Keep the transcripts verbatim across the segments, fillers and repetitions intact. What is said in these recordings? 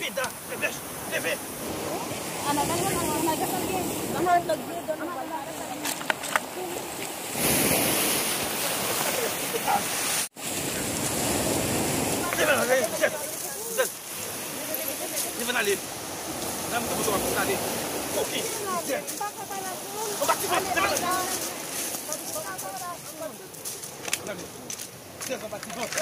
Eda, Febèch, leve. Leve nan, leve, Joseph. Joseph. Leve nan, leve. Nan, mwen te ale. Kokin, Joseph. Anba ti vant, leve nan. Joseph, anba ti vant.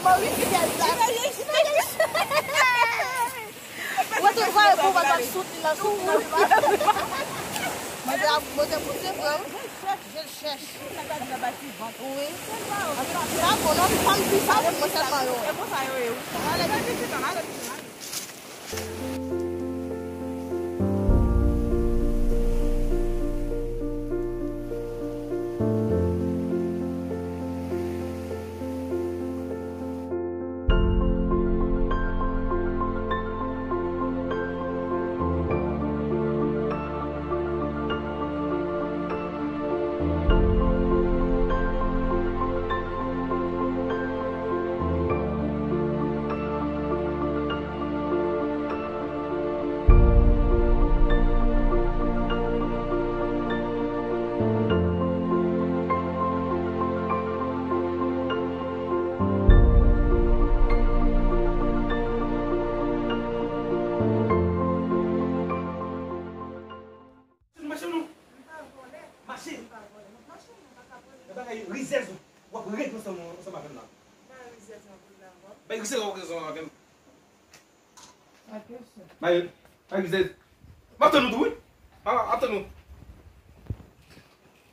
Ou wè tout vwa pou w pa sot li la, sot li la. Mwen te ap, mwen te pouse, frè. Je le cherche. Wi. Sa bon, non, fanm di sa pou mwen sèlman yo. E konsa yo ye, wi. Ale. Mache non. Mache. Nan bagay rizèz ou, w ap ret ansanm, ansanm avè m la. Bay rizèz w ap ret ansanm avè m. Bay, bay rizèz. M ap tann ou tou, wi. M ap, ap tann ou.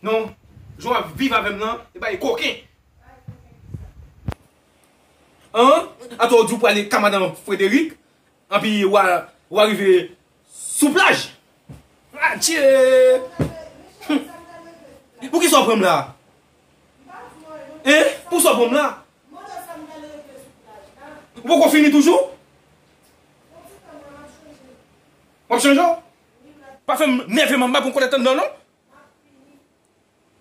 Non, jan w ap viv avè m nan, e bay koken. An? Atò w di w prale ka madanm Frederic? Anpi w a, w a rive sou plaj. Adje! Hum. Poukisa w pran m la? Hein? Poukisa w pran m la? Ou poko fini toujou? W ap chanje w? Pa fè m nève manba pou m konn tann non, non.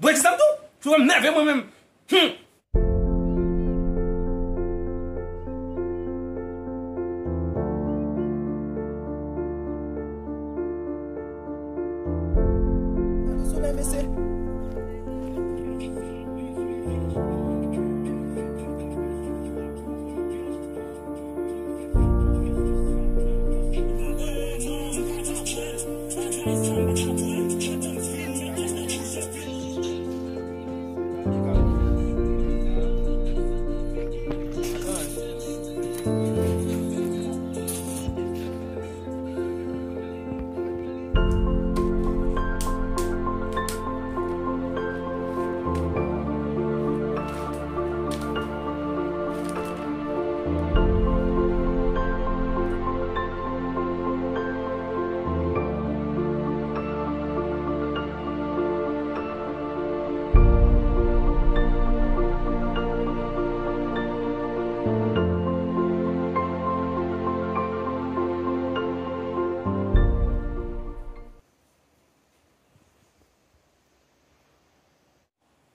Dwe di sa m tou. Sou fè m nève mwen menm. Hum. Solèy, mesye.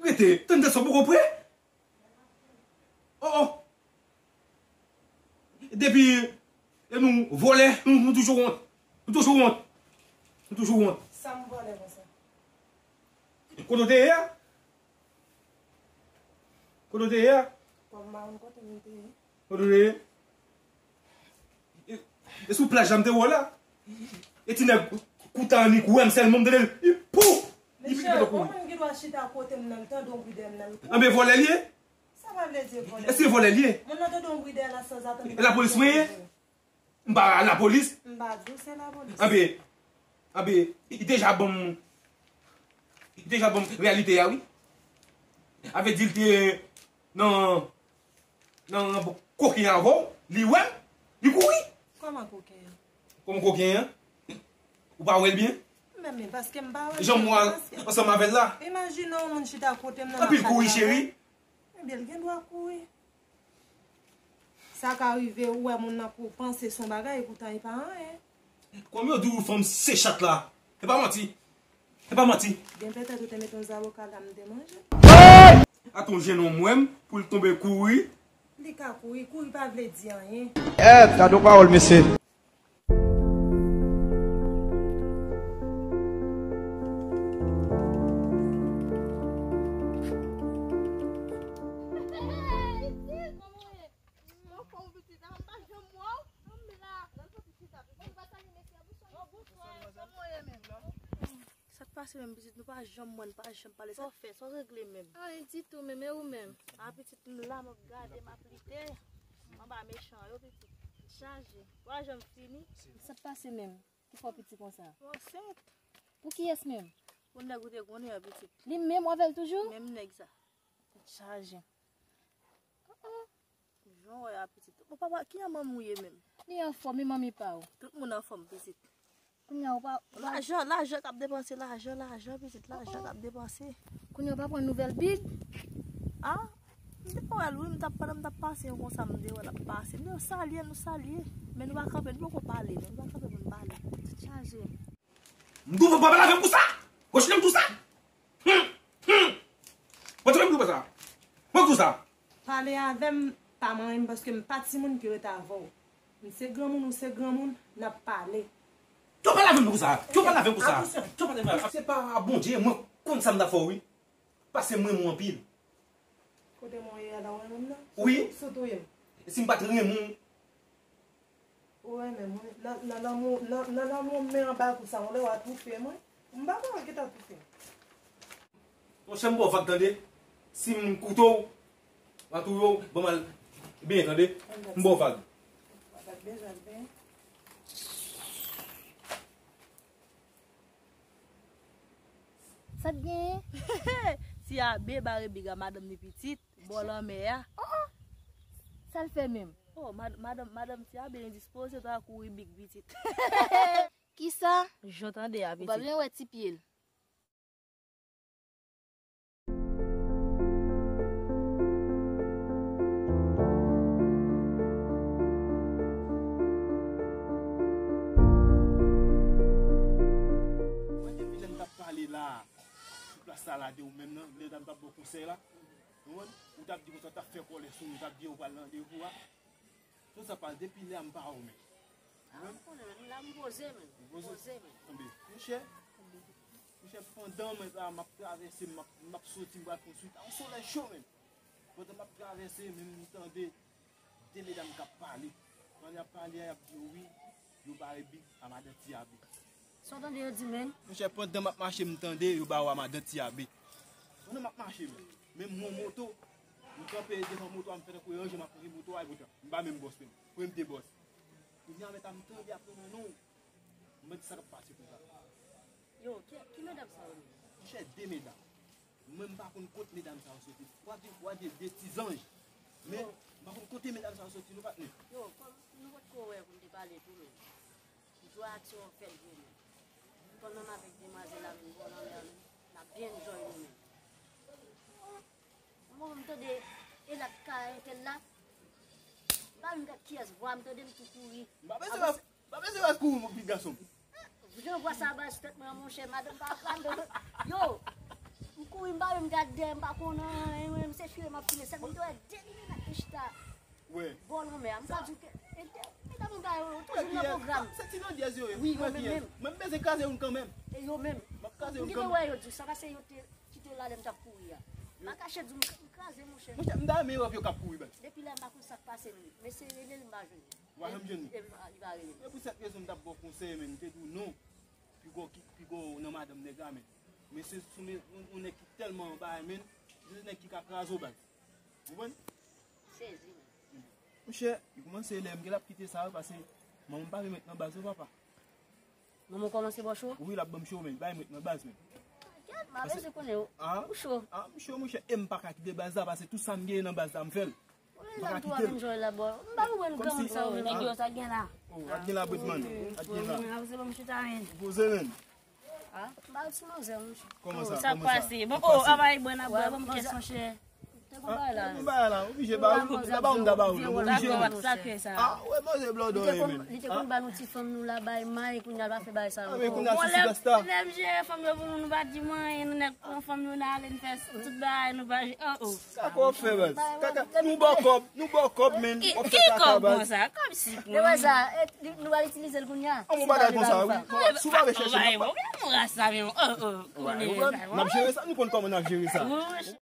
Rete, tann de sa poko prè. Oh, oh. Depi e nou vòlè, nou, nou toujou wont. Nou toujou wont. Nou toujou wont. Sa m vòlè konsa? Kote w te ye a? Kote w te ye a? Kòm m pa konn kote m te ye. Kote w te ye? E, e sou plaj la m te wè w la. E ti nèg kouta annik wè m sèlman m tande l. Li pou! Li pi pito kouri. Pa chita kote m nan l tande yon bri dèyè m nan l kouri. Anben vòlè l ye? Sa pa vle di vòlè. E se vòlè l ye? Moun nan tande yon bri dèyè l la sanzatann. E lapolis mwen ye? M pa al lapolis. M pa di w se lapolis. Anben, anben, li deja ban m, li deja ban m reyalite a wi. Avè di l te nan, nan, nan koken avè w, li wè m, li kouri. Kòman koken an? Kòman koken an? Ou pa wè l byen? Men, men, paske m pa wè l byen. Jan m wè ansanm avè l la. Imajine yon moun chita kote m nan. Anpil kouri, cheri. Ebyen, l gen dwa kouri. Sa ka rive, ou wè moun nan pou panse se yon bagay, epoutan e pa anyen. Kòm yo di w fanm se chat la. E pa manti. E pa manti. Gen petèt ou te mete yon zaboka la m te manje. Aton jennonm wè m pou l tonbe kouri. Li ka kouri, kouri pa vle di anyen. Èt, gade yon pawòl, mesye. Sa k pase menm, pitit? Nou pa janm wè, n pa janm pale. Sa w fè, sa w regle menm? Anyen ditou menm, e ou menm? A, pitit, m la, m ap gade, m ap lite. Anba mechan yo, pitit. Chaje. Ou pa janm fini. Sa k pase menm? Ki fè w piti konsa? M ansent. Pou kiyès menm? Pou nèg ou te konnen an, pitit. Li menm, w avè l toujou? Menm nèg sa. Tèt chaje. Jan w wè a, pitit. Bon, papa, kijan manmi w ye menm? Li anfòm, e manmi pa w? Tout moun anfòm, pitit. Kounye a, ou pa, ou pa... Lajan, lajan k ap depanse, lajan, lajan, pitit, lajan k ap depanse. Kounye a, ou pa pran nouvèl Big? A, m te wè l, wi, m t ap, pandan m t ap pase, konsa, m te wè l ap pase. M te salye, nou salye. Men nou pa kanpe, nou poko pale, men nou pa kanpe pou n pale. Tèt chaje. M di w pa lave m konsa. Wè, chita m konsa. Hmm, hmm. Mwen tou menm tou konsa. Mwen konsa. Pale avè m, pa manyen m, paske m pa timoun ki ret avè w. M se granmoun, ou se granmoun, n ap pale. Yo pa lave m konsa. Yo pa lave m konsa. Atansyon. Yo pa lave m. Se pa Bondye, mwen konn sa m ta fè w, wi. Paske m renmen w anpil. Kote mwen ye a la, ou renmen m nan? Wi. Sou, sou touye m. E si m pa t renmen w? Ou renmen mwen. Nan, nan lanmou, nan, nan lanmou m, men anba kou sa, yon lè w a toufe mwen. M pa kwè w gentan toufe m. Monchè, m ba w vag, tande. Si m koute w, m a touye w, ban m al benyen, tande. M ba w vag. Vag bezwen benyen. Sa t genyen? Ti Abe bare Big a madanm li pitit, bò lanmè a. Oh, oh. Sa l fè menm? Oh, mad-, madanm, madanm Ti Abe endispoze, ta kouri Big pitit. Kisa? Jan w tande a, pitit. Ou pa bezwen wè ti pye l. Mwen depi lè m t ap pale la, sou plas sa la de ou menm nan, lè dam t ap ba w konsèy la, ou konprann? Ou t ap di konsa, w t ap fè kòlè sou mwen, ou t ap di yo pral nan de pou a. Tout sa pase depi lè a m pa wè w menm. A, ou konnen menm, la m poze menm. Ou poze? Poze menm. Tanbe. Monchè, monchè, pandan mwen la, m ap travèse, m ap, m ap soti, m pral konstwi, ta yon solèy cho menm. Pandan m ap travèse, menm m tande de medam k ap pale. Pandan y ap pale a, y ap di yo wi, yo bare Big a madan Ti Abe. Sa w tande yo di menm? Monchè, pandan m ap mache, m tande yo ba w a madan Ti Abe. Pandan m ap mache menm, menm m yon moto, m kanpe devan moto a, m fè tankou ranje, m ap ranje moto a, epoutan m pa menm bòs menm. Premye bòs. Kounye a, mèt a m tande ap nonmen non. M pa di sa k ap pase konsa. Yo, ki, ki medam sa yo menm? Monchè, de medam. Mwen, m pa konn kot medam sa yo soti. W ap di, w ap di de ti zanj. Men, m pa konn kote medam sa yo soti, non, patnè. Yo, kòm nou potko wè pou n te pale tou, men. M jwe aksyon fè l jwe, men. Pandan m avèk demwazèl la, men, bò lanmè a, men, n ap byen enjoy nou, men. Mwen, m tande, e la ka entèl la. M pa menm gad kiyès vwa, m tande m tou kouri. M pa bezwen wè, m pa bezwen wè kouri, mon pitit gason m. Jan vwa sa bay sou tèt mwen an, monchè, madanm pa pale. Yo, m kouri, m pa menm gad dèyè, m pa konn anyen, mwen, m se file m ap file, sèl m te wè de limena ki chita. Bò lanmè a, m ka di w ke, e, e, medam mwen ba yo, yo toujou nan pwogram. Se ti landyèz yo ye. Wi, yo menm, menm. Mwen, m bezwen kraze youn kanmenm. E yo menm. M ap kraze youn kanmenm. M gentan wè yo di w sa, paske yo te kite w la lè m t ap kouri a. M pa kache di w, m kraze, monchè. Monchè, m ta renmen wè yo k ap kouri, bèl. Depi lè m pa konn sa k pase, men, mesye rele l, m pa jwenn li. W a janm jwenn li. E, e, li pa rele m. E pou sèt rezon m t ap ba w konsèy, men, m te di w non. Piga w ki, piga w nan madanm nèg la, men. Men se sou men yon, yon nèg ki tèlman anba, men se nèg ki ka kraze w, baz. Ou konprann? Sezi, men. Monchè, li kòmanse lè m gen l ap kite sa, paske manman m pa vle m ret nan baz, non, papa. Manman w kòmanse ba w cho? Wi, l ap ban m cho, men li pa vle m ret nan baz, men. Kèt, m a bezwen konnen ou, ah, ou cho. Ah, m cho, monchè, e m pa ka kite baz la, paske tout sa m genyen nan baz la, m fè l. Ou menm jan tou ap enjoy la, bò. M pa wè nou granmoun sa yo menm. Nèg yo, sa k gen la? Oh, ak gen la, Britman. Ak gen la. Mwen, se bon, m chita, men. Poze, men. Ah, m pa ti manzè, monchè. Kòman sa? Sa k pase? Bon, oh, a bay bwè n ap bwè, ban m kès, monchè. Te gon bagay la. Gon bagay la, oblije ba ou, la ba ou m ta ba ou, oblije, men. Sa k fè sa? Ah, wè, manzè blòdò ye, men. Li te konn ba nou ti fanm nou la, bay may, kounye a l pa fè bagay sa ankò. Ah, men kounye a se sipèsta. Lè m jere fanm yo pou nou, nou pa di mwen anyen, nou nèk pran fanm yo, n ale, n fè tout bagay, nou pa, oh, oh. Sa k w ap fè, baz? Kaka, nou ba w kòb, nou ba w kòb, men. W ap fè kaka, baz. Ki kòb konsa? Kòb sik, non? E wè sa, e, li, nou pral itilize l kounye a. An, bon bagay konsa, wi. Si w pa vle chèche, non. Bon, ras sa menm. Oh, oh, kounye a. N ap jere sa, nou konn kòman n ap jere sa. Wi, wi.